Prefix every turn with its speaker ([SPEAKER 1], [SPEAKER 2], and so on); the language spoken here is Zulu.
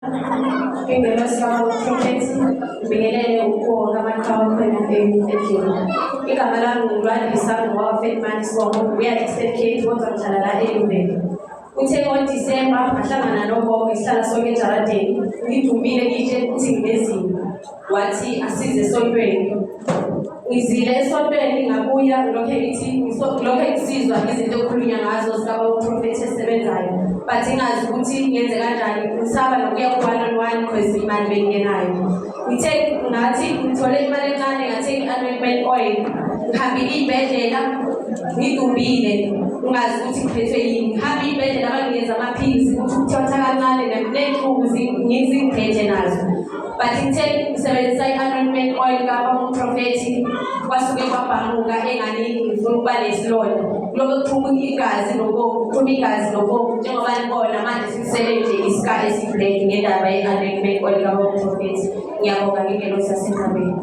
[SPEAKER 1] Ingelosi kaMprofethi ngibingelele ukubonga amaqhawe akhona endlini. Igama lami nguLwandisa ngowakwaFetman Sibongo, ngibuya e-Eastern Cape kodwa ngihlala la eLuveni. Kuthe ngoDisemba ngahlangana nogogo esihlala sonke ejaradeni, ngidumile ngitshela ukuthi nginezimo. Wathi asize esontweni. Ngizile esontweni ngabuya ngilokhe ngithi ngilokhe ngisizwa izinto okukhulunywa ngazo zikaba uprofethi esebenzayo but ingazi ukuthi ngenze kanjani ngisaba nokuya ku-one on one because imali bengingenayo. Ngithe ngathi ngithole imali encane ngathenga i-anointment oil ngihambile iy'bhedlela ngidumbile ngingazi ukuthi ngiphethwe yini. Ngihambe iy'bhedlela banginikeza amaphilisi ukuthi ukuthatha kancane ney'nhlungu ngizingiphethe nazo. But ngithe ngisebenzisa i-anointment oil kababa umprofethi kwasuke kwabhamuka engani ngifuna ukuba nesilonda. Kulokhu kuphuma igazi nobomvu, kuphuma igazi nobomvu njengoba nibona manje sikusele nje isika esi-black ngendaba ye-anointment oil kababa umprofethi. Ngiyabonga ngingelosi yasenqabeni.